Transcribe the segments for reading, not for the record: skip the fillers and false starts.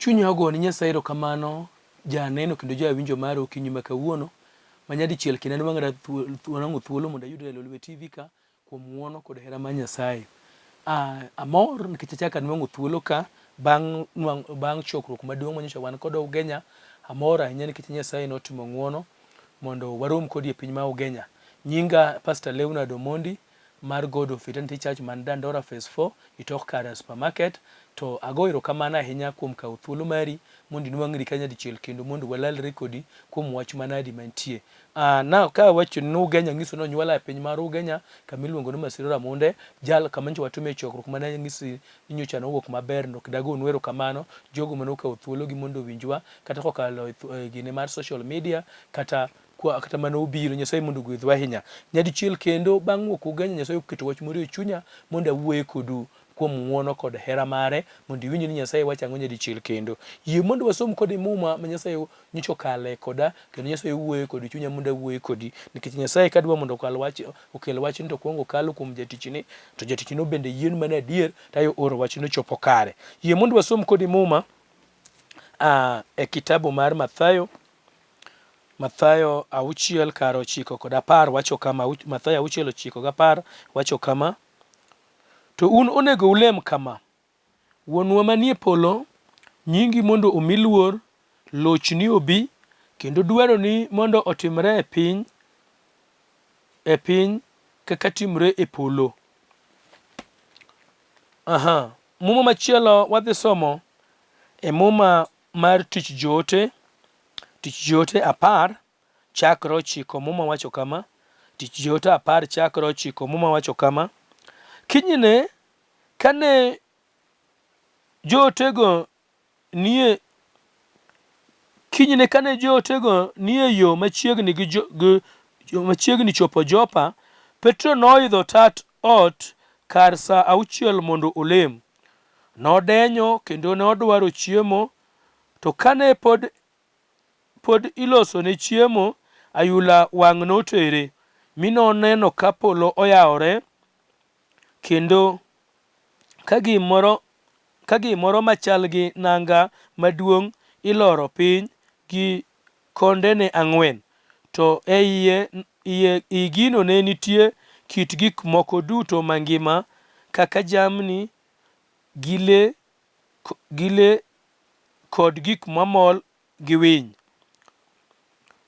Chunya ogoni Nyasaye erokamano janeno kendo jawinjo mara okinyi ma kawuono ma nyadichiel kendo anwang'ra anwang'o thuolo mondo ayudre e Lolwe TV ka kuom ng'uono kod hera mar Nyasaye. Amor nikech achako anwang'o thuolo ka bang' bang' chokruok maduong' manyocha wan kod Ugenya. Amor ahinya nikech Nyasaye notimo ng'uono mondo warom kodi e piny ma Ugenya. Nyinga Pastor Leonard Omondi mar God of Eternity Church man Dandora Phase 4 itok Kara Supermarket. To ago erokamano ahinya kuom kawo thuolo mari mondo inwang'ri ka nyadichiel kendo mondo walalre kodi kuom wach manadi mantie. Na ka awacho ni Ugenya nyiso ni onyuola e piny mar Ugenya kama iluongo ni Masiro Ramunde, jal kama nyocha watime chokruok mane anyisi ni nyocha nowuok maber no kendo agonu erokamano jogo mane okawo thuologi mondo owinjwa kata kokalo e gine mar social media kata kwa kata mane obiro Nyasaye mondo ogwedhwa ahinya. Nyadichiel kendo bang' wuok Ugenya Nyasaye oketo wach moro e chunya mondo awuoye kodu kuom ng'uono kod hera mare mondo iwinj ni Nyasaye wacho ang'o nyadichiel kendo. Yie mondo wasom kodi Muma ma Nyasaye nyocha okale koda kendo Nyasaye owuoyo kod chunya mondo awuoye kodi nikech Nyasaye kadwa mondo okal wach okel wachni to okuongo okalo kuom jatichni to jatichno bende yien mana adier to oro wachno chopo kare. Yie mondo wasom kodi Muma e kitabu mar Mathayo Mathayo auchiel kar ochiko kod apar wacho kama, Mathayo auchiel ochiko gi apar wacho kama, To un onego ulem kama, Wuonwa manie polo, nyingi mondo omi luor, lochni obi, kendo dwaroni mondo otimre e piny e piny kaka timre e polo. Aha. Muma machielo wadhi somo e muma mar Tich Joote, Tich Joote apar chakre ochiko Muma wacho kama, Tich Joote apar chakre ochiko Muma wacho kama, Kinyne kane jootego nie kinyne kane jootego nie yo machiegni gi, jo, gi machiegni chopo Jopa, Petro noidho tat ot kar sa auchiel mondo olem. Nodenyo kendo nodwaro chiemo, to kane pod pod ilosone chiemo, ayula wang' notere, mi noneno ka polo oyawore kendo ka gimoro ka gimoro machal gi nanga maduong' iloro piny gi kondene ang'wen, to e iye iye i gino ne nitie kit gik moko duto mangima kaka jamni gi le gi le kod gik mamol gi winy.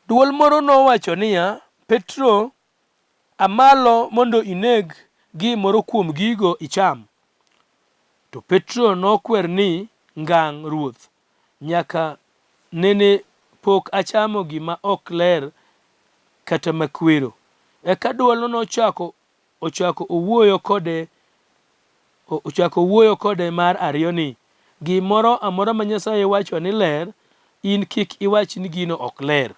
Dwol moro nowacho niya, Petro, a malo mondo ineg gimoro kuom gigo icham. To Petro nokwer ni, Ngang', Ruoth, nyaka nene pok achamo gima ok ler kata makwero. Eka dwolno nochako ochako owuoyo kode ochako owuoyo kode mar ariyo ni, Gimoro amora ma Nyasaye wacho ni ler, in kik iwach ni gino ok ler.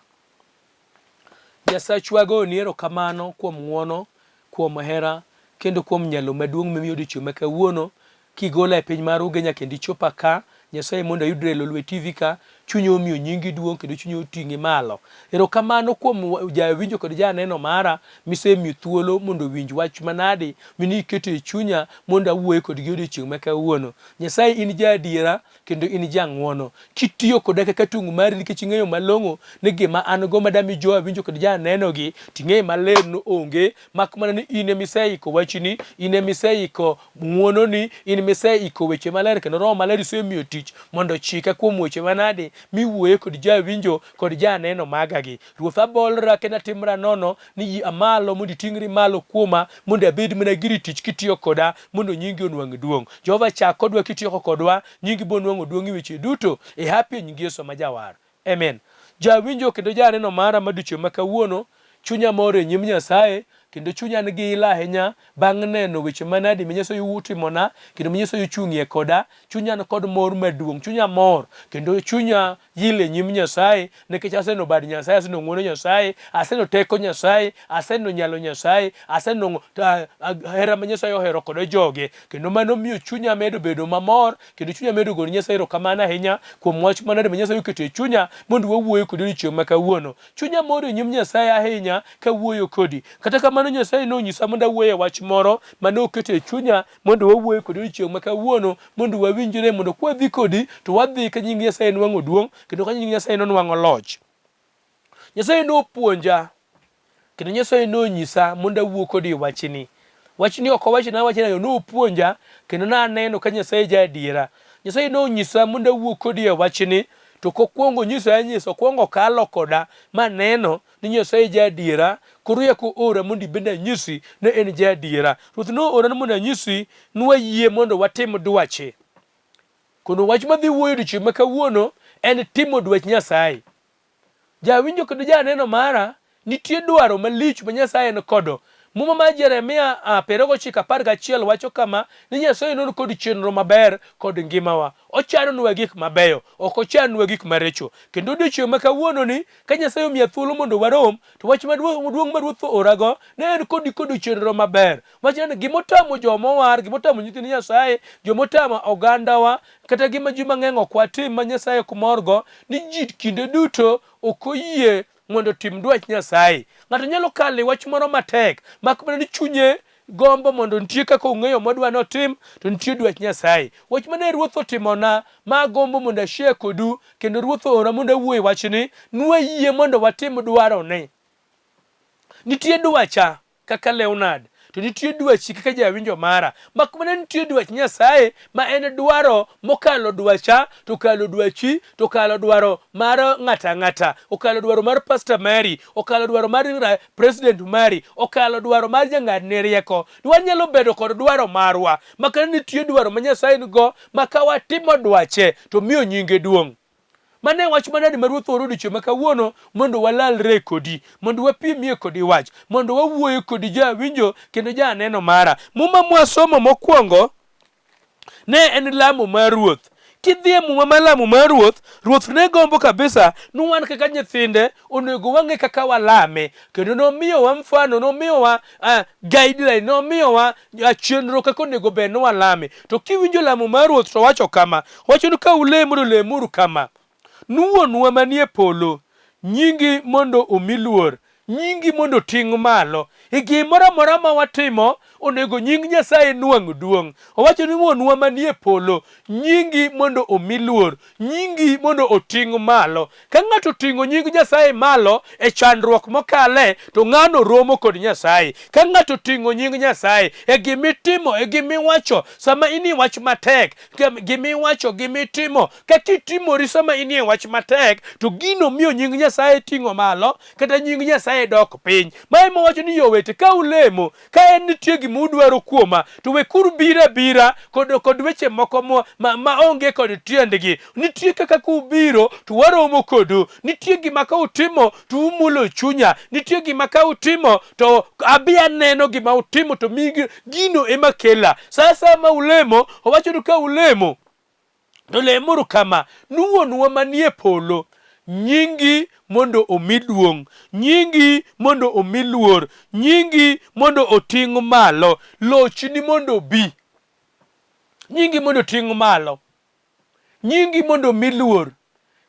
Nyasachwa agoni erokamano kuom ng'wono, kuom hera, kendo kuom nyalo maduong' mimiyo odiechieng' ma kawuono Kigola e piny mar Ugenya kendo ichopa ka, Nyasaye mondo ayudre e Lolwe TV ka, chunya omiyo nyingi duong' kendo chunya oting'i malo. Erokamano kuom jawinjo kod janeno mara misemiyo thuolo mondo owinj wach manadi mine iketo e chunya mondo awuoye kodgi odiochieng' ma kawuono. Nyasaye in jaadiera kendo in jang'wono. Kitiyo koda kaka tung' mari nikech ing'eyo malong'o ni gima an go madami jowa winjo kod janenogi, ting'eyo maler ni onge mak mana ni in ema iseiko wachni, in ema iseiko ng'wononi, in ema iseiko weche maler kendo Roho Maler isemiyo tich mondo ochika kuom weche manadi miwuoye kod jawinjo kod janeno magagi. Ruoth abolra kendo atimra nono ni yi amalo mondo iting'ri malo kuoma mondo abed mana giri tich kitiyo koda mondo nyingi onwang' duong'. Jehova chak kodwa kitiyo kodwa, nyingi bonwang'o duong' e weche duto e hapi e nying Yesu ma Jawar. Amen. Jawinjo kendo janeno mara madiochieng' ma kawuono, chunya mor e nyim Nyasaye kendo chunya nigi ilo ahinya bang' neno weche manadi ma Nyasaye otimona kendo ma Nyasaye ochung'ie koda. Chunya ni kod mor maduong', chunya mor kendo chunya yil e nyim Nyasaye nikech aseneno bad Nyasaye, aseneno ng'wono Nyasaye, aseneno teko Nyasaye, aseneno nyalo Nyasaye, aseneno hera ma Nyasaye ohero kodo joge. Kendo mano miyo chunya medo bedo mamor Kendo chunya medo goni Nyasaye erokamano ahinya kuom wach manade ma Nyasaye oketo e chunya mondo wawuoyo kodi odiechieng' ma kawuono. Chunya mor e nyim Nyasaye ahinya kawuoyo kodi. Kata kamano Erokamano Nyasaye nonyisa mondo awuoye e wach moro mane oketo e chunya mondo wawuoye kodi odiochieng' ma kawuono mondo wawinjre mondo kwadhi kodi to wadhi ka nying Nyasaye nwang'o duong' kendo ka nying Nyasaye nonwang'o loch. Nyasaye nopuonja kendo Nyasaye nonyisa mondo awuo kodi e wachni. Wachni ok owachna awachna yo nopuonja kendo naneno ka Nyasaye ja adiera. Nyasaye nonyisa mondo awuo kodi e wachni to kokwongo onyisa anyisa okwongo okalo koda maneno ni Nyasaye ja adiera koro yako ora mondo ibende anyisi ni en ja adiera. Ruoth noora ni mondo anyisi ni wayie mondo watim dwache. Kono wach madhi wuoyo odiochieng' ma kawuono en timo dwach Nyasaye. Jawinjo kendo janeno mara, nitie dwaro malich ma Nyasaye ni kodo. Muma mar Jeremia 29:11 wacho kama ni Nyasaye non kod chenro maber kod ngimawa. Ochanonwa gik mabeyo, ok ochanwa gik maricho. Kendo odiochieng' ma kawuononi, ka Nyasaye omiya thuolo mondo warom, to wach maduong' ma Ruoth oorago ne en kodi kod chenro maber. Wach ni gimotamo joma owar, gimotamo nyithind Nyasaye, jomotamo ogandawa, kata gima ji mang'eny ok watim ma Nyasaye ok morgo, ni ji kinde duto ok oyie mondo otim dwach Nyasaye. Ng'ato nyalo kalo e wach moro matek, mak mana ni chunye gombo mondo nitie kaka ong'eyo modwa ni otim, to nitie dwach Nyasaye. Wach mane Ruoth otimona ma agombo mondo ashare kodu, kendo Ruoth oora mondo awuo e wachni, nwayie mondo watim dwarone. Nitie dwacha kaka Leonard, to nitie dwachi kaka jawinjo mara, mak mana nitie dwach Nyasaye ma en dwaro mokalo dwacha, to okalo dwachi, to okalo dwaro mar ng'ata ang'ata, okalo dwaro mar Pastor Mary, okalo dwaro mar President mari, okalo dwaro mar jang'adne rieko. Wanyalo bedo kod dwaro marwa, makana nitie dwaro ma Nyasaye nigo ma ka watimo dwache to miyo nyinge duong'. Mano e wach manade ma Ruoth oro odiechieng' ma kawuono mondo walalre kodi, mondo wapimie kodi wach, mondo wawuoye kodi jawinjo kendo janeno mara. Muma mwasomo mokwongo ne en lamo mar Ruoth. Kidhi e muma mar lamo mar Ruoth, Ruoth ne gombo kabisa ni wan kaka nyithinde onego wang'e kaka walame, kendo nomiyowa mfano, nomiyowa guideline, nomiyowa chenro kaka onego bed ni walame. To kiwinjo lamo mar Ruoth to wacho kama, wacho ni ka ulemo to lemuru kama: Wuonwa manie polo, nyingi mondo omi luor, nyingi mondo oting' malo. E gimoro amora ma watimo, onego nying Nyasaye nwang' duong'. Owacho ni wuonwa manie polo, nyingi mondo omi luor, nyingi mondo oting' malo. Ka ng'ato oting'o nying Nyasaye malo e chandruok mokale, to ng'ano romo kod Nyasaye. Ka ng'ato oting'o nying Nyasaye e gimitimo, e gimiwacho, sama in e wach matek, gimiwacho, gimitimo, kaka itimori sama inie wach matek, to gino miyo nying Nyasaye ting'o malo, kata nying Nyasaye dok piny. Ma ema wacho ni yowete, ka ulemo, ka en nitie gima udwaro kuoma, to wekuru biro abira kod weche moko ma onge kod tiendgi. Nitie kaka kubiro to waromo kodu. Nitie gima ka utimo to umulo chunya. Nitie gima ka utimo to abi aneno gima utimo to mi gino ema kela. Sa asaya ma ulemo, owacho ni ka ulemo to lemuru kama: Wuonwa manie polo, nyingi mondo omi duong', nyingi mondo omi luor, nyingi mondo oting' malo, lochni mondo obi. Nyingi mondo oting' malo, nyingi mondo omi luor.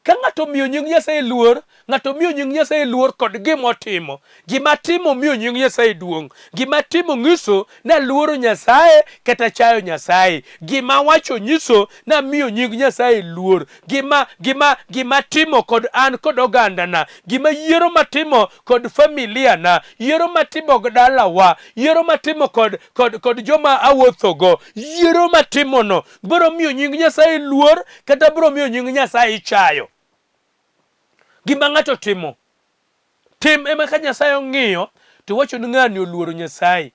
Ka ng'ato omiyo nying Nyasaye luor, ng'ato miyo nying Nyasaye luor kod gima otimo. Gima timo miyo nying Nyasaye duong'. Gima timo nyiso ni aluoro Nyasaye kata chayo Nyasaye. Gima wacho nyiso ni amiyo nying Nyasaye luor. Gima timo kod an kod ogandana, gima yiero matimo kod familia na, yiero matimo gi dalawa, yiero matimo kod joma awuothogo, yiero matimono biro miyo nying Nyasaye luor kata biro miyo nying Nyasaye chayo. Gima ng'ato timo, tim ema ka Nyasaye ong'iyo to wacho ni ng'ani oluoro Nyasaye.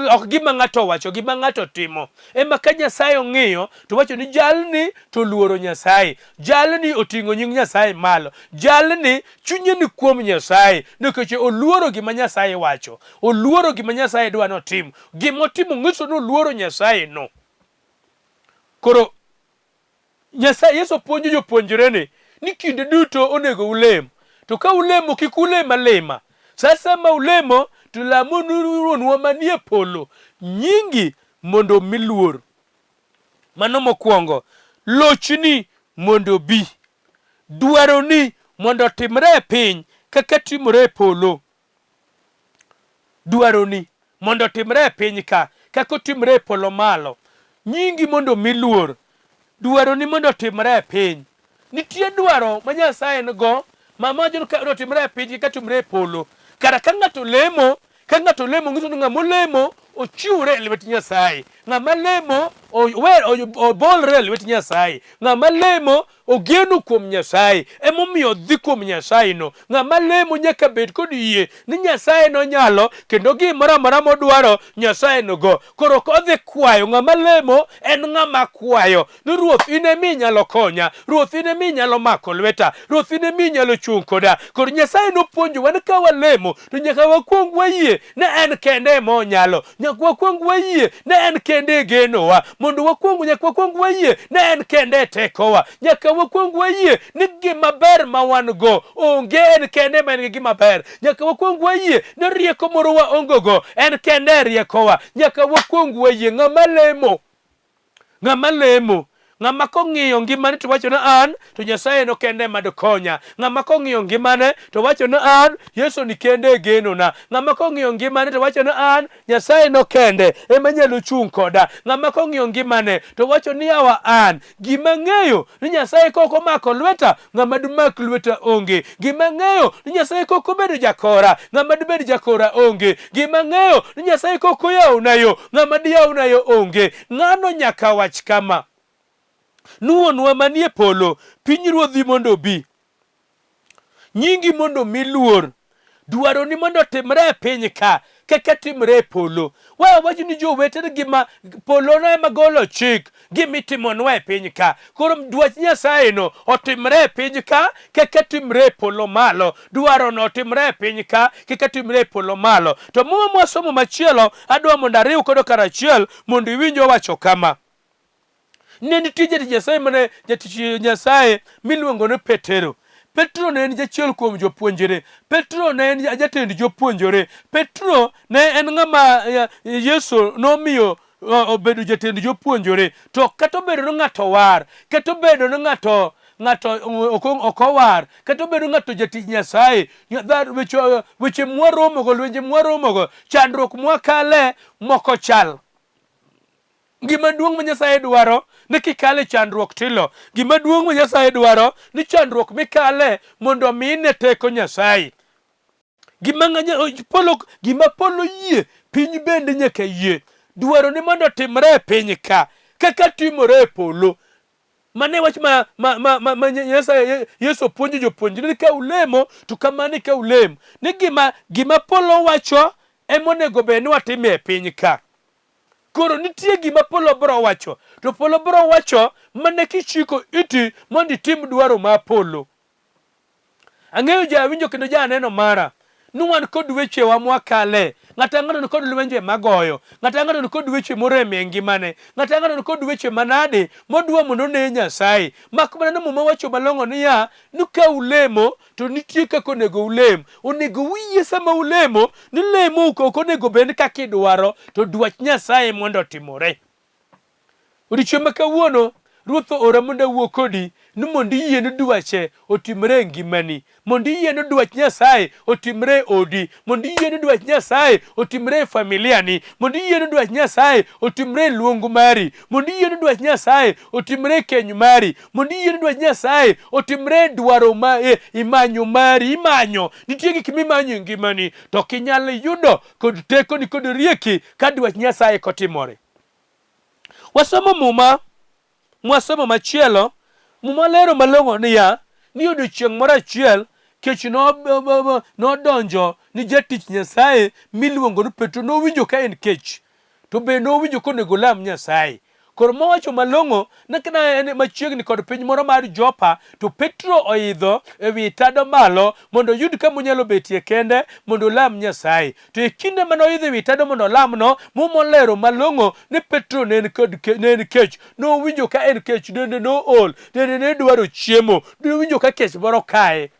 Ok gima ng'ato owacho, gima ng'ato timo ema ka Nyasaye ong'iyo to wacho ni jalni to oluoro Nyasaye, jalni oting'o nying Nyasaye malo, jalni chunye ni kuom Nyasaye nikech oluoro gima Nyasaye wacho, oluoro gima Nyasaye dwa notim, gima otimo nyiso ni oluoro Nyasaye no. Koro Nyasaye Yesu puonjo jopuonjrene ni kinde duto onego ulem, to ka ulemo kik ulem alema. Sa asaya ma ulemo to lamuru Wuonwa manie polo, nyingi mondo omi luor. Mano mokwongo, lochni mondo obi, dwaroni mondo otimre e piny kaka timore e polo. Dwaroni mondo otimre e piny ka kaka otimre e polo malo. Nyingi mondo omi luor. Dwaroni mondo otimre e piny. Nitie dwaro ma Nyasaye nigo ma mawacho ni ka otimre e piny kaka timre e polo. Kara ka ng'ato lemo, ka ng'ato lemo nyiso ni ng'ama olemo ochiwore e lwet Nyasaye. Ng'ama lemo obolre e lwet Nyasaye. Ng'ama lemo Ogeno kuom Nyasaye, emomiyo odhi kuom Nyasaye no. Ng'ama lemo nyaka bed kod yie ni Nyasaye nonyalo kendo gimoro amora modwaro Nyasaye nogo. Koro ok odhi kwayo, ng'ama lemo en ng'ama kwayo ni Ruoth in ema inyalo konya, Ruoth in ema inyalo mako lweta, Ruoth in ema inyalo chung' koda. Koro Nyasaye nopuonjowa ni ka walemo to nyaka wakwong wayie ni en kende ema onyalo. Nyaka wakwong wayie ni en kende e genowa. Mondo wakwong nyaka wakwong wayie ni en kende e tekowa. Nyaka wakwong wayie ni gima ber ma wan go onge en kende ma en gi gima ber. Nyaka wakwong wayie ni rieko moro waongego en kende e riekowa. Nyaka wakwong wayie ng'ama lemo Ng'ama lemo, ng'ama kong'iyo ngimane to wacho ni an to Nyasaye no kende ema dokonya. Ng'ama kong'iyo ngimane to wacho ni an Yesu ni kende e genona. Ng'ama kong'iyo ngimane to wacho ni an Nyasaye no kende ema nyalo chung' koda. Ng'ama kong'iyo ngimane to wacho ni yawa an gima ng'eyo ni Nyasaye kok omako lweta ng'ama dimak lweta onge. Gima ang'eyo ni Nyasaye kok obedo jakora, ng'ama dibed jakora onge. Gima ang'eyo ni Nyasaye kok oyawona yo, ng'ama diyawna yo onge. Ng'ano nyaka wach kama, ni Wuonwa manie polo, pinyruodhi mondo obi. Nyingi mondo omi luor. Dwaroni mondo otimre e piny ka kaka timre e polo. We awach ni jowete ni gima polo no ema golo chik gima itimonwa e piny ka. Koro dwach Nyasaye no otimre e piny ka kaka timre e polo malo. Dwarono otimre e piny ka kaka timre e polo malo. To muma mwasomo machielo adwa mondo ariw kodo karachiel mondo iwinj owacho kama. Ne nitie jatich Nyasaye mane jatich Nyasaye miluongo ni Petero. Petro ne en jachiel kuom jopuonjre. Petro ne en jatend jopuonjre. Petro ne en ng'ama eh, Yesu nomiyo eh, obedo jatend jopuonjre. To kata obedo ni ng'ato war, kata obedo ni ng'ato ng'ato ok owar, kata obedo ng'ato jatich Nyasaye, weche weche mwaromogo, lwenje mwaromogo, chandruok mwakale moko chal. Gima duong' ma Nyasaye dwaro ni kikale chandruok tilo. Gima duong' ma Nyasaye dwaro ni chandruok mikale mondo omi ine teko Nyasaye. Gima polo, gima polo yie, piny bende nyaka yie. Dwaro ni mondo otimre e piny ka kaka timore e polo. Mano e wach ma, ma, ma, ma, ma Nyasaye Yesu puonjo jopuonjre ni ka ulemo to kamano e ka ulem. Ni gima, gima polo wacho ema onego bed ni watimo e piny ka. Koro nitie gima polo biro wacho, to polo biro wacho mana kichiko iti mondo itim dwaro mar polo. Ang'eyo jawinjo kendo janeno mara ni wan kod wechewa mwakale. Ng'ato ang'ato ni kod lwenje magoyo, ng'ato ang'ato ni kod weche morem e ngimane, ng'ato ang'ato ni kod weche manade modwa mondo one Nyasaye. Mak mana ni Muma wacho malong'o niya, ni ka ulemo to nitie kaka onego ulem. Onego uyie sama ulemo ni lemo ok onego bed kaka idwaro to dwach Nyasaye mondo otimore. Odiechieng' ma kawuono, Ruoth oora mondo awuo kodi ni mondo iyie ni dwache otimre e ngimani, mondo iyie ni dwach Nyasaye otimre e odi, mondo iyie ni dwach Nyasaye otimre e familia ni, mondo iyie ni dwach Nyasaye otimre e luong mari, mondo iyie ni dwach Nyasaye otimre e keny mari, mondo iyie ni dwach Nyasaye otimre e dwaro ma e imanyo mari imanyo. Nitie gik mimanyo e ngimani to ok inyal yudo kod tekoni kod rieki ka dwach Nyasaye kotimore. Wasomo Muma, mwasomo machielo, Muma lero malong'o niya, ni odiechieng' moro achiel kech nodonjo ni jatich Nyasaye miluongo ni Petro nowinjo ka en kech to be nowinjo konego olam Nyasaye. Koro mowacho malong'o ni ka ne en machiegni kod piny moro mar Jopa to Petro oidho e wi tado malo mondo oyud kama onyalo betie kende mondo olam Nyasaye. To e kinde mane oidho e wi tado mondo olamno, Muma olero malong'o ni Petro ne en kod ne en kech. Nowinjo ka en kech, dende nool, dende ne dwaro chiemo, nowinjo ka kech moro kaye.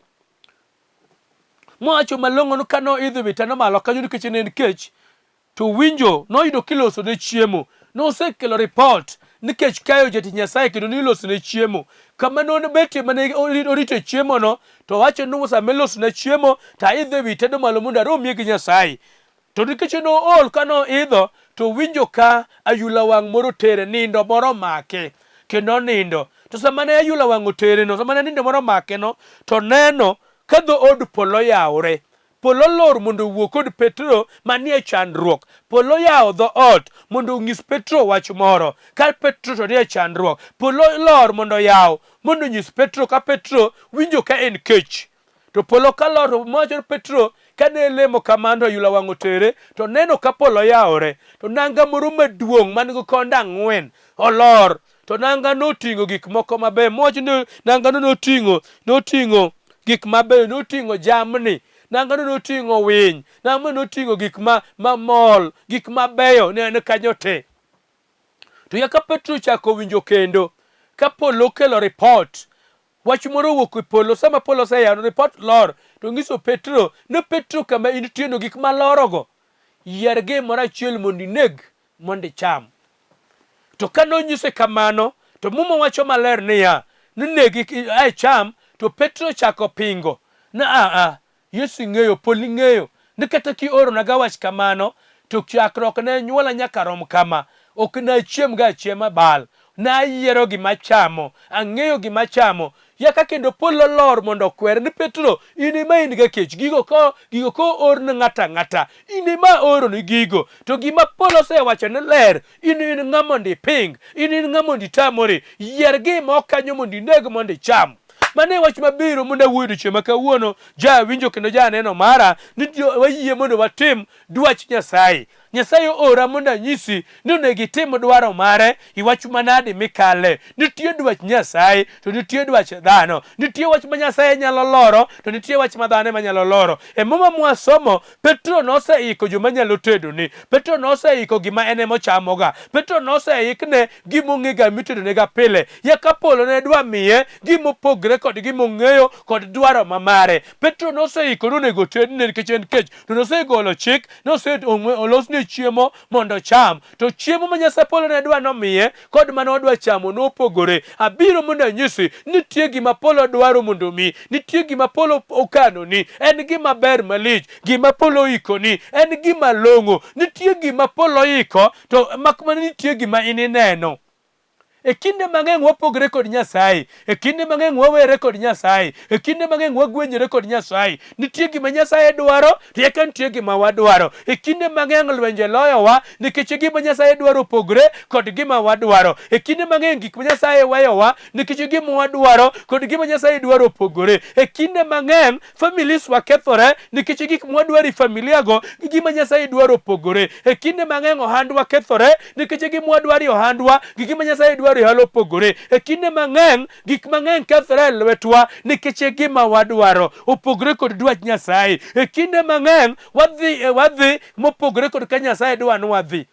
Mowacho malong'o ni ka noidho e wi tado malo kanyo nikech ne en kech, to winjo noyudo kiloso ne chiemo. Nosekelo ripot ni kech kayo jatich Nyasaye kendo niloso ne chiemo. Kama nobetie mane orite chiemono, to owacho ni sama iloso na chiemo to aidho e wi tado malo mondo aromie gi Nyasaye. To nikech nool ka noidho to owinjo ka ayula wang' moro tere, nindo moro omake kendo onindo. To sama ne ayula wang' otereno, sama ne nindo moro omakeno, to neno ka dho od polo yawore. Polo lor mondo owuo kod Petro manie chandruok. Polo yawo dho ot mondo onyis Petro wach moro ka Petro to nie chandruok. Polo lor mondo oyaw mondo onyis Petro ka Petro winjo ka en kech. To polo ka lor to mowacho ni Petro kane lemo kamano to ayula wang' otere to neno ka polo yawore to nanga moro maduong' man gi konde ang'wen olor to nanga noting'o gik moko mabeyo mowacho ni nangano noting'o noting'o gik mabeyo noting'o jamni nangano noting'o winy nangano noting'o gik ma mamol gik mabeyo ne en kanyo te to yaka Petro ochako winjo kendo ka polo okelo ripot Wach moro owuok e polo, sama polo oseyano, ripot lor, to nyiso Petro ni Petro kama intieno gik malorogo, yier gimoro achiel mondo ineg mondo icham. To ka nonyise kamano, to Muma wacho maler niya, ni negi a icham, to Petro ochako pingo ni a a, Yesu ing'eyo, polo ing'eyo, ni kata kioronaga wach kamano, to chakruok ne nyuola nyaka rom kama, ok nachiemga achiema bal. Nayiero gima achamo, ang'eyo gima achamo. Yaka kendo polo lor mondo okwer ni Petro, in ema in ga kech. Gigo ko gigo ko or ne ng'ato ang'ata, in ema aoroni gigo. To gima polo osewacho ni ler, in in ng'a mondo iping, in in ng'a mondo itamori. Yier gima kanyo mondo ineg mondo icham. Mano e wach mabiro mondo awuoyo odiechieng' ma kawuono, jawinjo kendo janeno mara, ni wayie mondo watim dwach Nyasaye. Nyasaye oora mondo anyisi ni onego itim dwaro mare, iwach manadi mikale. Nitie dwach Nyasaye to nitie dwach dhano. Nitie wach ma Nyasaye nyalo loro to nitie wach ma dhano ema nyalo loro. E Muma mwasomo, Petro noseiko joma nyalo tedone. Petro noseiko gima en ema ochamoga. Petro noseikne gima ong'ega mitedonega pile. Yaka polo ne dwa miye gima opogre kod gima ong'eyo kod dwaro ma mare. Petro noseiko ni onego otedne nikech en kech. To nosegolo chik ni olosne chiemo mondo ocham. To chiemo ma Nyasaye polo ne dwa nomiye kod mane odwa chamo nopogore. Abiro mondo anyisi nitie gima polo dwaro mondo omi, nitie gima polo okanoni, en gima ber malich, gima polo oikoni en gima long'o. Nitie gima polo oiko to mak mana nitie gima in ineno. E kinde mang'eny wapogre kod Nyasaye. E kinde mang'eny wawere kod Nyasaye. E kinde mang'eny wagwenyore kod Nyasaye. Nitie gima Nyasaye dwaro, to eka nitie gima wadwaro. E kinde mang'eny lwenje loyowa nikech gima Nyasaye dwaro opogre kod gima wadwaro. E kinde mang'eny gik ma Nyasaye weyowa nikech gima wadwaro kod gima Nyasaye dwaro opogore. E kinde mang'eny families wakethore nikech gik mwadwaro e familia go gi gima Nyasaye dwaro opogore. E kinde mang'eny ohandwa kethore nikech gima wadwaro e ohandwa gi gima Nyasaye dwaro e ohala opogore. E kinde mang'eny gik mang'eny kethore e lwetwa nikech gima wadwaro opogore kod dwach Nyasaye. E kinde mang'eny wadhi wadhi mopogore kod ka Nyasaye dwa ni wadhi.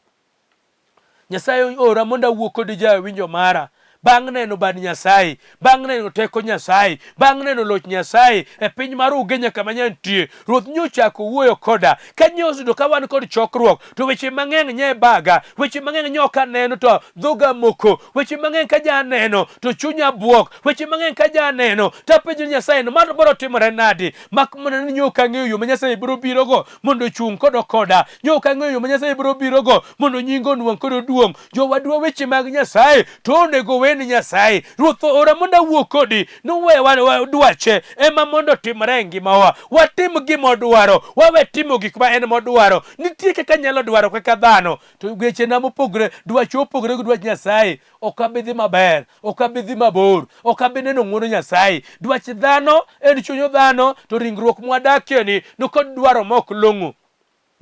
Nyasaye ora mondo awuo kodi jawinjo mara. Bang' neno bad Nyasaye, bang' neno teko Nyasaye, bang' neno loch Nyasaye e piny mar Ugenya kama nyantie, Ruoth nyochako wuoyo koda. Ka nyosudo ka wan kod chokruok, to weche mang'eny nye baga, weche mang'eny nyo ka neno to dhoga moko, weche mang'eny ka janeno to chunya buok, weche mang'eny ka janeno to apenjo Nyasaye ni mano biro timore nadi? Mak mana ni nyo ok ang'eyo yo ma Nyasaye biro birogo mondo ochung' kodo koda. Nyo ok ang'eyo yo ma Nyasaye biro birogo mondo nyinge onwang' kodo duong'. Jowadwa weche mag Nyasaye to onego weni Nyasaye. Ruoth oora mondo awuo kodi ni we dwache ema mondo otimre e ngimawa. Watim gima odwaro, wawe timo gik ma en modwaro. Nitie kaka nyalo dwaro kaka dhano, to wechena mopogre, dwacho opogre gi dwach Nyasaye. Ok abi dhi maber, ok abi dhi mabor, ok abi neno ng'wono Nyasaye. Dwach dhano en chunyo dhano, to ringruok mwadakie ni nikod dwaro ma ok long'o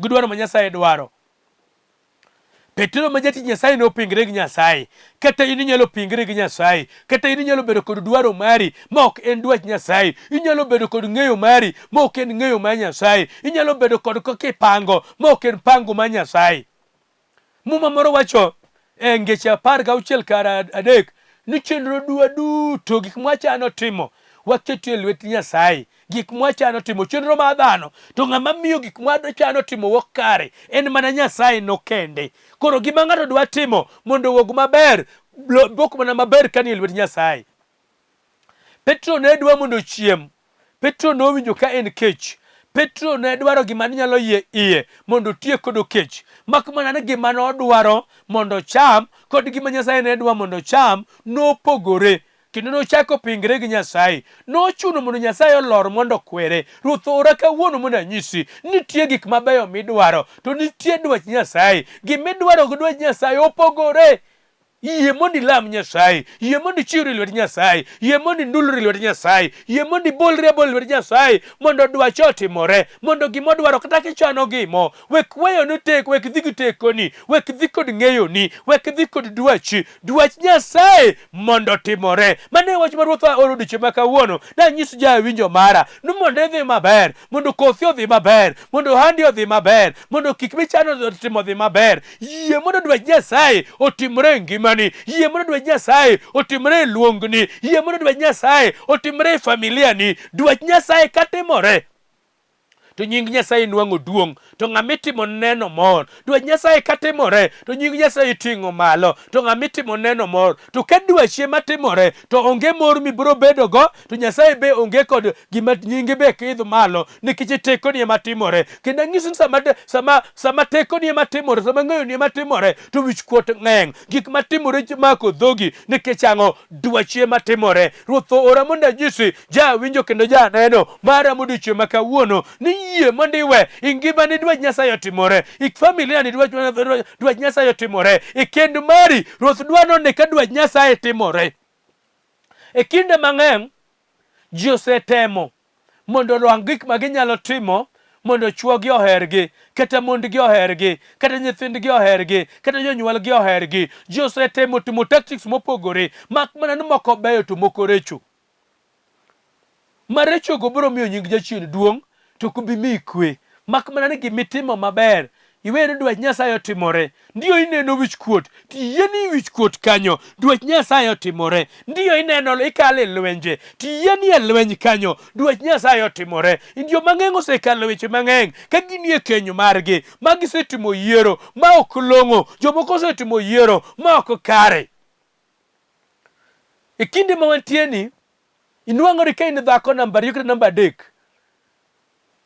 gi dwaro ma Nyasaye dwaro. Petro ma jatich Nyasaye nopingre gi Nyasaye. Kata in inyalo pingri gi Nyasaye, kata in inyalo bedo kod dwaro mari ma ok en dwach Nyasaye, inyalo bedo kod ng'eyo mari ma ok en ng'eyo mar Nyasaye, inyalo bedo kod kaka ipango ma ok en pango mar Nyasaye. Muma moro wacho e ngeche 16:3 ni chenro dwa duto gik mwachano timo waketo e lwet Nyasaye. Gik mwachano timo chenro mar dhano to ng'ama miyo gik mwachano timo wuok kare en mana Nyasaye no kende. Koro gima ng'ato dwa timo mondo owuog maber wuok mana maber ka ni e lwet Nyasaye. Petro ne dwa mondo ochiem. Petro nowinjo ka en kech. Petro ne dwaro gima ne nyalo yie iye mondo otiek kodo kech, mak mana ni gima nodwaro mondo ocham kod gima Nyasaye ne dwa mondo ocham nopogore. Kendo nochako pingre gi Nyasaye. Nochuno mondo Nyasaye olor mondo okwere. Ruoth ora kawuono mondo anyisi, nitie gik mabeyo midwaro, to nitie dwach Nyasaye. Gimidwaro gi dwach Nyasaye opogore. Yie mondo ilam Nyasaye, yie mondo ichiwri e lwet Nyasaye, yie mondo indulri e lwet Nyasaye, yie mondo ibolri abola e lwet Nyasaye mondo dwache otimore, mondo gima odwaro kata kichano gimo, wek weyo ni tek, wek dhi gi tekoni, wek dhi kod ng'eyoni, wek dhi kod dwachi, dwach Nyasaye mondo otimore. Mano e wach ma Ruoth oro odiechieng' ma kawuono. Nanyis jawinjo mara ni mondo idhi maber, mondo kothi odhi maber, mondo ohandi odhi maber, mondo gik michano timo odhi maber. Yie mondo dwach Nyasaye otimre e ngimani. Yie mondo dwach Nyasaye otimre e luongni. Yie mondo dwach Nyasaye otimre e familiani. Dwach Nyasaye katimore to nying Nyasaye nwang'o duong', to ng'ama itimo neno mor. Dwach Nyasaye katimore to nying Nyasaye iting'o malo, to ng'ama itimo neno mor. To ka dwachi ema timore to onge mor mibiro bedogo, to Nyasaye be onge kod gima nyinge be kidh malo nikech tekoni ema timore. Kendo anyisi ni sama, sama, sama tekoni ema timore, sama ng'eyoni ema timore, to wichkuot ng'eny. Gik matimore mako dhogi nikech ang'o? Dwachi ema timore. Ruoth oora mondo anyisi jawinjo kendo janeno mara modiochieng' ma kawuono ni yie mondo iwe i ngimani dwach Nyasaye otimore, i familia ni dwach, dwach Nyasaye otimore, e kend mari Ruoth dwa none ka dwach Nyasaye timore. E kinde mang'eny ji osetemo mondo orwak gik ma ginyalo timo mondo chwogi ohergi, kata mondgi ohergi, kata nyithindgi ohergi, kata jonyuolgi ohergi. Ji osetemo timo tactics mopogore, mak mana ni moko beyo to moko recho. Marechogo biro miyo nying jachien duong' to ok bi miyi kwe. Mak mana ni gimitimo maber, iwe ni dwach Nyasaye otimore. Ndiyo ineno wichkuot, to iyie ni wichkuot kanyo, dwach Nyasaye otimore. Ndiyo ineno ikalo e lwenje, to iyie ni e lweny kanyo, dwach Nyasaye otimore. Ndiyo mang'eny osekalo weche mang'eny ka ginie keny margi, ma gisetimo yiero ma ok long'o, jomoko osetimo yiero ma ok kare. E kinde ma wantie ni, inwang'ori ka in dhako namba ariyo kata namba adek,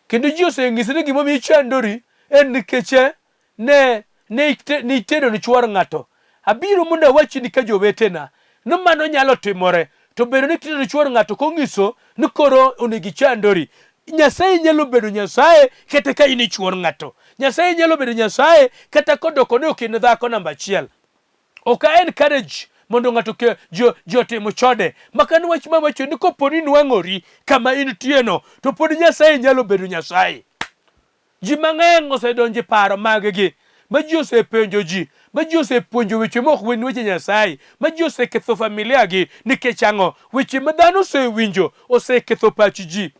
kendo ji oseng'isi ni gimomiyo ichandori en nikech eh, ne ne ne itedo ne chwor ng'ato. Abiro mondo awachni ka jowetena ni mano nyalo timore, to bedo ni itedo ne chwor ng'ato kong'iso ni koro onego ichandori. Nyasaye nyalo bedo Nyasaye kata ka in ichwor ng'ato. Nyasaye nyalo bedo Nyasaye kata kodoko ni ok in dhako namba achiel. Ok a encourage mondo ng'ato ke jo ji otim chode. Maka ni wach ma wacho ni kopo ni nwang'ori kama intieno to pod Nyasaye nyalo bedo Nyasaye. Ji mang'eny osedonjo e paro maggi ma ji osepenjo ji, ma ji osepuonjo weche ma ok gin weche Nyasaye, ma ji oseketho familia gi nikech ang'o? Weche ma dhano osewinjo oseketho pach ji.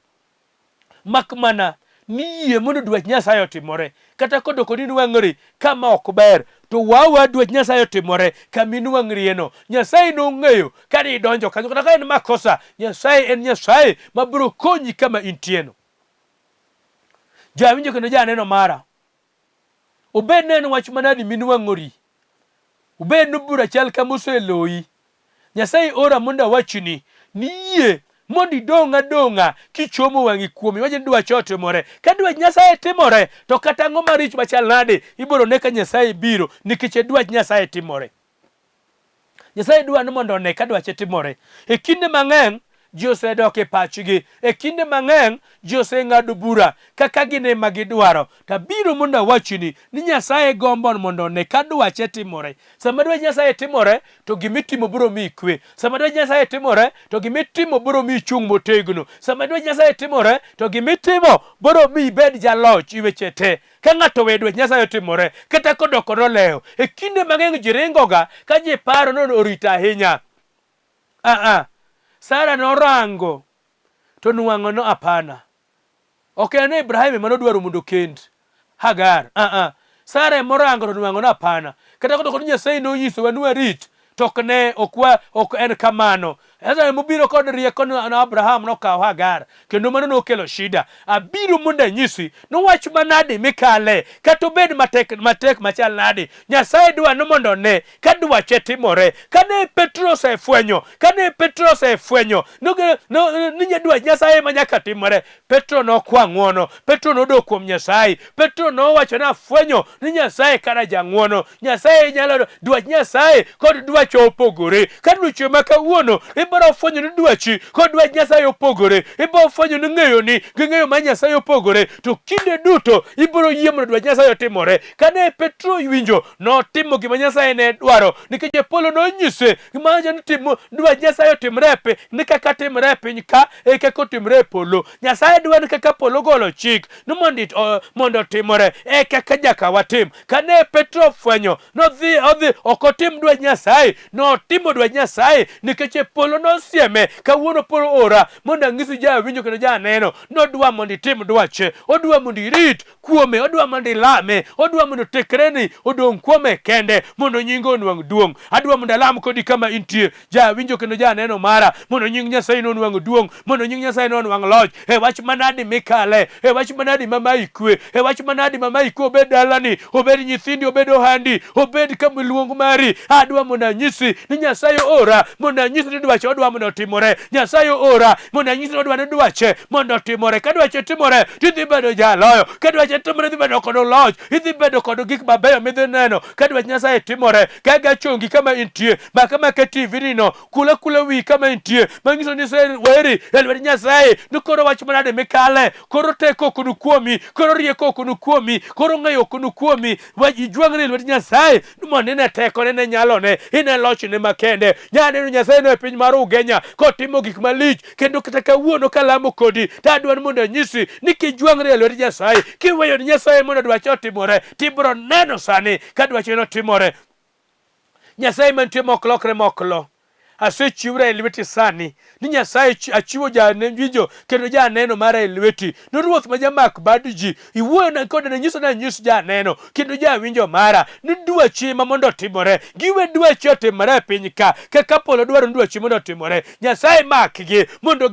Mak mana ni yie mondo dwach Nyasaye otimore. Kata kodoko ni nwang'ri kama ok ber, to wawa dwach Nyasaye otimore kama inwang'rieno. Nyasaye nong'eyo kane idonjo kanyo, kata ka en makosa, Nyasaye en Nyasaye ma biro konyi kama intieno. Jawinjo kendo janeno mara, obed ni en wach manadi minwang'ori, obed ni bura chal kama oseloyi, Nyasaye ora mondo awachni ni yie mondo idong' adong'a kichomo wang'i kuome iwacho ni dwache otimore. Ka dwach Nyasaye timore to kata ang'o marich machal nade ibiro ne ka Nyasaye biro nikech dwach Nyasaye timore. Nyasaye dwa ni mondo one ka dwache timore. E kinde mang'eny ji osedok e pachgi. E kinde mang'eny ji oseng'ado bura kaka gin ema gidwaro. To abiro mondo awachni ni Nyasaye gombo mondo one ka dwache timore. Sama dwach Nyasaye timore to gima itimo biro miyi kwe. Sama dwach Nyasaye timore to gima itimo biro miyi chung' motegno. Sama dwach Nyasaye timore to gima itimo biro miyi ibed jaloch e weche te. Ka ng'ato oweyo dwach Nyasaye otimore, kata kodoko nolewo, e kinde mang'eny ji ringoga ka ji paro ni orito ahinya. Aa, Sara norango to nwang'o no apana. Ok en Ibrahim ema nodwaro mondo okend Hagar. Aa, Sara ema orango to nwang'o no apana. Kata kodoko ni Nyasaye nonyisowa ni warit, to ok ne ok wa ok en kamano. Nyasaye mobiro kod rieko na Abraham nokawo Hagar kendo mano nokelo shida. Abiro mondo anyisi ni wach manade mikale kata obed matek matek machal nade, Nyasaye dwa ni mondo one ka dwache timore. Kane Petro osefwenyo, kane Petro osefwenyo ni dwach Nyasaye ma nyaka timore, Petro nokwa ng'wono, Petro nodok kuom Nyasaye, Petro nowacho ni afwenyo ni Nyasaye kara jang'wono, Nyasaye nyalo dwach Nyasaye kod dwache opogore. Ka dwache ma kawuono ibiro fwenyo ni dwachi kod dwach Nyasaye opogore, ibiro fwenyo ni ng'eyoni gi ng'eyo mar Nyasaye opogore, to kinde duto ibiro yie mondo dwach Nyasaye otimore. Kane Petro winjo, notimo gima Nyasaye ne dwaro, nikech e polo nonyise gima ni timo dwach Nyasaye otimre e piny, ni kaka timre e piny ka e kaka otimre e polo. Nyasaye dwaro ni kaka polo golo chik ni mondo otimore e kaka nyaka watim. Kane Petro ofwenyo, nodhi odhi ok otim dwach Nyasaye, notimo dwach Nyasaye nikech e polo nosieme. Kawuono polo ora mondo anyisi jawinjo kendo janeno, nodwa mondo itim dwache, odwa mondo irit kuome, odwa mondo ilame, odwa mondo tekreni odong' kuome kende mondo nyinge onwang' duong'. Adwa mondo alam kodi kama intie, jawinjo kendo janeno mara, mondo nying Nyasaye nonwang' duong', mondo nying Nyasaye nonwang' loch. E wach manadi mikale, e wach manadi ma mayi kwe, e wach manadi ma mayi kwe, obed dalani, obed nyithindi, obed ohandi, obed kama luong mari. Adwa mondo anyisi ni Nyasaye ora mondo anyisi ni dwache odwa mondo otimore. Nyasaye ora mondo anyisi ni odwa ni dwache mondo otimore. Ka dwache timore, tidhi bedo jaloyo. Ka dwache timore, idhi bedo kod loch, idhi bedo kod gik mabeyo midhi neno. Ka dwach Nyasaye timore, gaga chongi kama intie, maka maka TV ni no, kula kula wi kama intie, manyiso ni weri e lwet Nyasaye, ni koro wach manade mikale, koro teko ok nu kuomi, koro rieko ok nu kuomi, koro ng'eyo ok nu kuomi, ijwang'ri e lwet Nyasaye, mondo ine tekone, ine nyalone, ine lochne makende. Nyaneno Nyasaye no e piny mar Ugenya kotimo gik malich, kendo kata kawuono kalamo kodi, to adwaro ni mondo anyisi ni kijwang'ri e lwet Nyasaye, kiweyo ni Nyasaye mondo dwache otimore, tibiro neno sani ka dwache notimore. Nyasaye mantie mok lokre mok lo. Asechiwra e lweti sani ni Nyasaye achiwo jawinjo kendo janeno mara e lweti. Ni Ruoth ma jamak bad ji, iwuoyona kode ne nyiso ni anyis janeno kendo jawinjo mara ni dwachi ema mondo otimore. Giwe dwachi otimore e piny ka kaka polo dwaro ni dwachi mondo otimore. Nyasaye makgi mondo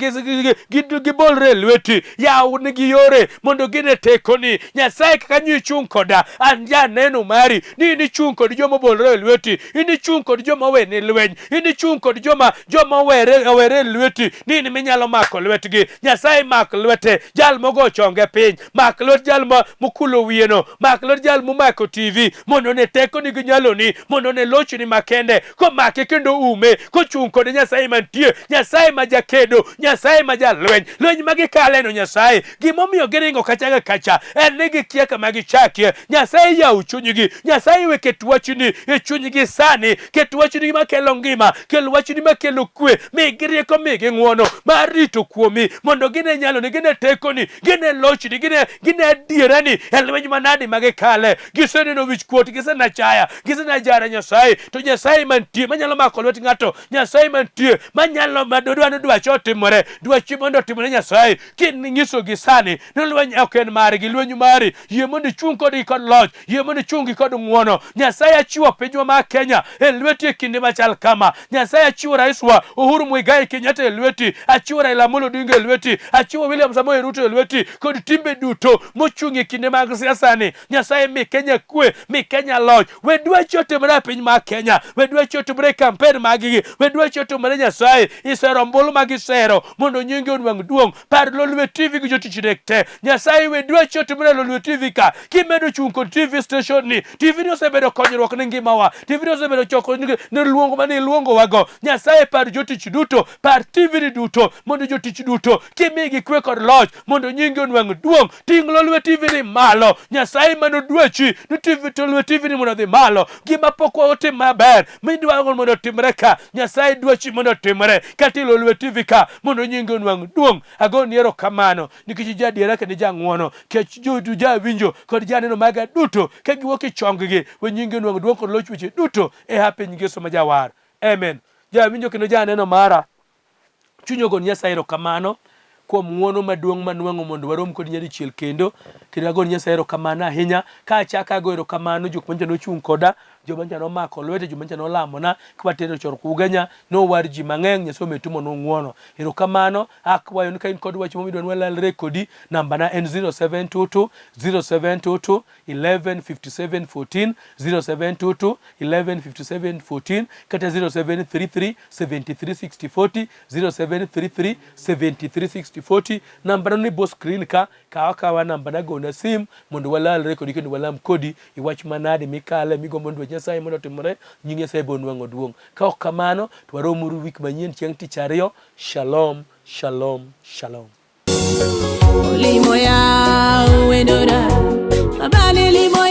gibolre e lweti, yawnigi yore mondo gine tekoni. Nyasaye kaka nyo ichung' koda, an janeno mari ni in ichung' kod joma obolore e lweti, in ichung' kod joma oweni lweny, in ichung' kod joma joma owere owere e lweti, ni in minyalo mako lwetgi. Nyasaye mak lwete jal mogo chonge piny, mak lwet jal ma mokulo wiyeno, mak lwet jal momako TV mondo one tekoni gi nyaloni, mondo one lochni makende, komake kendo ume, kochung' kode Nyasaye mantie, Nyasaye ma jakedo, Nyasaye ma jalweny. Lweny ma gikaleno Nyasaye, gimomiyo giringo kacha ga kacha en ni gikia kama gichakie. Nyasaye yaw chunygi, Nyasaye we ket wachni e chunygi sani, ket wachni makelo ngima, kel wachni makelo kwe, migi rieko, migi ng'wono mar rito kuomi, mondo gine nyaloni, gine tekoni, gine lochni, gine gine adierani e lweny manadi ma gikale. Giseneno wichkuot, gisenachaya, gisenajara Nyasaye, to Nyasaye mantie manyalo mako lwet ng'ato, Nyasaye mantie manyalo madwa ni dwache otimore, dwachi mondo otimore Nyasaye. Kinyisogi sani ni lweny ok en margi, lweny mari, yie mondo ichung' kodgi kod loch, yie mondo ichung' gi kod ng'wono. Nyasaye achiwo pinywa mar Kenya e lweti e kinde machal kama. Nyasaye achiwo raiswa Uhuru Muigai Kenyatta e lweti, achiwo Raila Amolo Odinga e lweti, achiwo William Samoei Ruto e lweti, kod timbe duto mochung' e kinde mag siasa ni. Nyasaye mi Kenya kwe, mi Kenya loch. We dwachi otimre e piny mar Kenya, we dwachi otimre e kampen maggi, we dwachi otimre Nyasaye. Isero ombulu ma gisero mondo nyingi onwang' duong'. Par Lolwe TV gi jotichne te. Nyasaye we dwachi otimre e Lolwe TV ka. Kimedo chung' kod TV station ni, TV ni osebedo konyruok ne ngimawa. TV ni osebedo choko ne luong mane iluongowago. Nyasaye par jotich duto, par TV ni duto mondo jotich duto kimigi kwe kod loch mondo nyingi onwang' duong'. Ting' Lolwe TV ni malo. Nyasaye mano dwachi ni TV to Lolwe TV ni mondo odhi malo. Gima pok waotim maber midwaro mondo otimre ka, Nyasaye dwachi mondo otimre kata e Lolwe TV ka mondo nyingi onwang' duong'. Agoni erokamano nikech ija adiera kendo ija ng'wono. Kech jawinjo kod janeno maga duto ka giwuok e chonggi, we nyingi onwang' duong' kod loch weche duto e ha piny Yesu ma jawar. Amen. Jawinjo kendo janeno mara, chuny ogon Nyasaye erokamano kuom ng'wono maduong' manwang'o mondo warom kodi nyadichiel kendo. Kendo agon Nyasaye erokamano ahinya ka achako ago erokamano jok manyocha nochung' koda. Joma nyocha nomako lwete, joma nyocha nolamona kwatero chor Ugenya, nowar ji mang'eny, Nyasaye omed timo ng'uono. Erokamano, akwayo ni ka in kod wach moro midwa ni walalre kodi, namba na en 0722 0722 11 57 14 0722 11 57 14 kata 0733 73 60 40 0733 73 60 40. Namba no ni bo screen ka, kawa kawa namba na gona sim mondo walalre kodi kendo walam kodi iwach manade mikale migombo ni dwach Nyasaye mondo otimore, nying Nyasaye bo nwang'o duong'. Ka ok kamano to waromuru wik manyien chieng' tich ariyo. Shalom, shalom, shalom. Limo ya uendora, mabali limo.